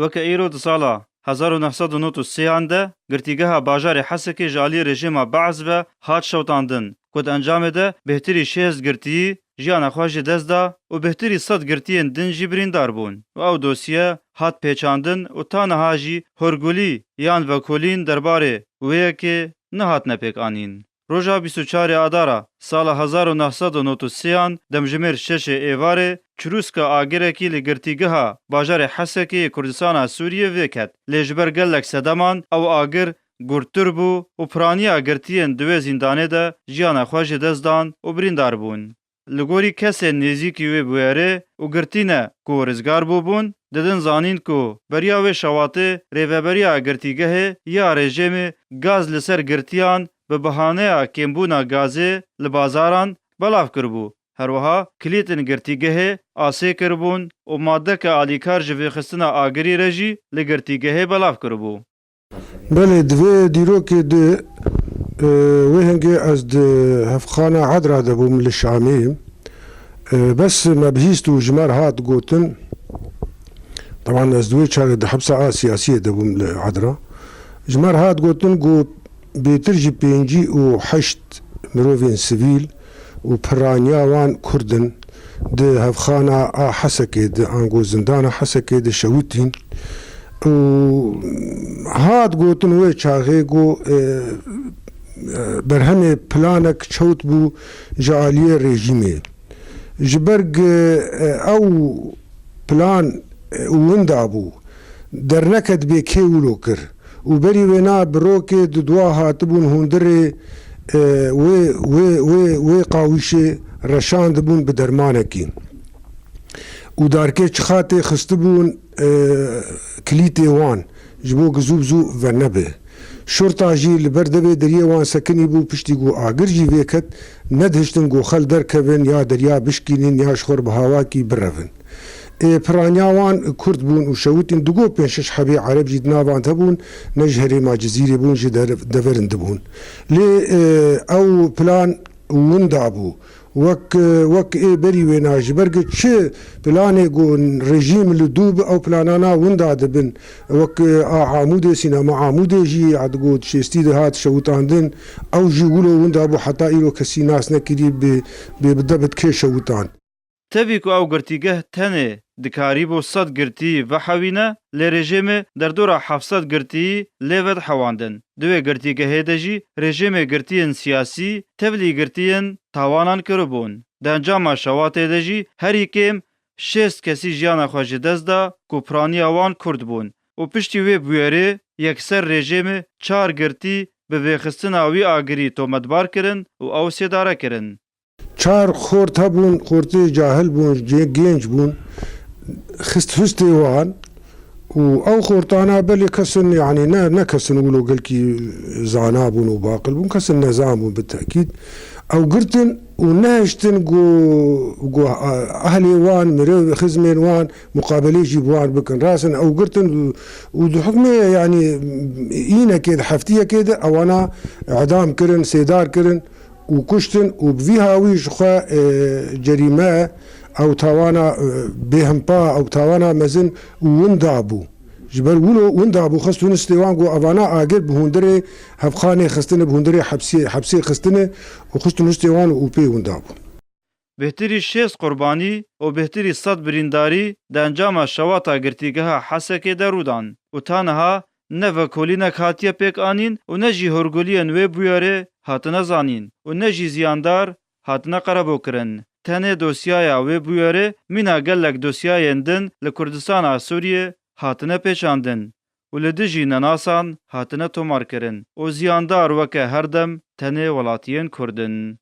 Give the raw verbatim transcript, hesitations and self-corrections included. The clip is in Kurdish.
Weke îro di sala hezar û neh sed û nod û sêyan de girtîgeha bajarê Hesekê ji aliyê rejîma Be'es ve hat şewitandin, ku di encamê de bêhtirî şêst girtiyî jiyana xwe ji dest da û bêhtirî sed girtiyên din jî birîndar bûn û ew dosye hat pêçandin û ta niha jî horgulî yan vekolîn derbarê wê yekê nehatine pêkanîn. Roja bîst û çarê Adara sala hezar û neh sed û nod û sêyan demjimêr şeşê êvarê çirûska agirekî li girtîgeha bajarê Hesekê yê Kurdistana Sûriyê vêket. Lê ji ber gelek sedeman ew agir gurttir bû û piraniya girtiyên di wê zîndanê de jiyana xwe ji dest dan û birîndar bûn. Li gorî kesên nêzîkî wê bûyerê û girtî ne ku rizgar bûbûn, didin zanîn ku beriya wê şewatê rêveberiya girtîgehê ya rejîmê gaz li ser girtiyan bi bahaneya kêmbûna gazê li bazaran belav kiribû. Her wiha kilîtên girtîgehê asê kiribûn û madeke alîkar ji vêxistina agirî re jî li girtîgehê belav kiribû. Belê, di vê dîrokê de, e, wê hingê ez di hevxana Edra de bûm li Şamê. E, bes me bihîst û ji me re hat gotin, teban ez di wê çaxê di hepsa a siyasiyê de bûm li Edra. Ji me re hat gotin ku bêtir ji pêncî û heşt mirovên sivîl û piraniya wan Kurd in di hevxana a Hesekê de, ango zindana Hesekê de şewitîn. Û hat gotin wê çaxê ku, e, e, berhemê planek çewt bû ji aliyê rejîmê. Ji ber ku, e, ew plan, e, winda bû, derneket bê kê wilo kir. Û berî wêna birokê di dua hatibûn hundirê, e, wê, wê, wê, wê qawîşê reşandibûn bi dermanekî. Û darkê çixa tê xistibûn, e, kilîtê wan ji bo ku zû bi zû venebe. Şurta jî li ber devê deriyê wan sekinî bû, piştî ku agir jî vêket, nedihiştin ku xel derkevin ya deriya bişkînin ya ji xwe re bi hawakî birevin. Ê piraniya wan Kurd bûn û şewitîn, digo pênc şeş hebê Ereb jî di navan de bûn, ne ji herêma Cizîrê bûn, ji der-, deverin dibûn. Lê, e, ew plan winda bû. Wek, wek ê berî wêna ji ber ku çi planê ku rejîm li dû bi ew planana winda dibin. Wek a Amûdê, sînema Amûdê jî ya digot şêstî dihat şewitandin. Ew jî wilo winda bû heta îro kesî nas nekirî bi, bi, bi debit kê şewitand. Tevî ku ew girtîgeh tenê dikarîbû sed girtiyî vehewîne, lê rejîmê derdora heft sed girtiyî lê vedihewandin. Di wê girtîgehê de jî rejîmê girtiyên siyasî tevlî girtiyên tawanan kiribûn. Di encama şewatê de jî herî kêm şêst kesî jiyana xwe ji dest da ku piraniya wan Kurd bûn û piştî wê bûyerê yekser rejîmê çar girtî bi vêxistina wî agirî tometbar kirin û ew sêdare kirin. Çar xort hebûn, xortê cahil bûn, cê-, genç bûn. Xist hustê wan û ew xortana belê kesin, yanî ne, ne kesin wilo gelkî zana bûn û baqil bûn, kesin nezan bûn bi tekîd. Ew girtin û nehiştin ku, ku, a-, ehlê wan, mirov, xizmên wan muqabelê jî bi wan bikin. Rasin ew girtin û, û di hukmê, yanî, înekê di heftiyekê de ewana edam kirin, sêdar kirin. Û kuştin û bi vî hawî ji xwe, e, cerîme, ew tawana, e, bêhempa, ew tawana mezin û winda bû. Ji ber wilo winda bû, xist hûn stê wan ku evana agir bi hundirê hevxanê xistine, bi hundirê hepsê, hepsê xistine û xist hûn stê wan û pê winda bû. Bêhtirî şêst qurbanî û bêhtirî sed birîndarî di encama şewata girtîgeha Hesekê de rû dan û ta niha ne vekolînek hatiye pêk anîn û ne jî horguliyên wê bûyerê hatine zanîn û ne jî ziyandar hatine qerebûkirin. Tenê dosyaya wê bûyerê mîna gelek dosyayên din li Kurdistana Sûriyê hatine pêçandin û li dijî nenasan hatine tomarkirin û ziyandar weke her dem tenê welatiyên Kurd in.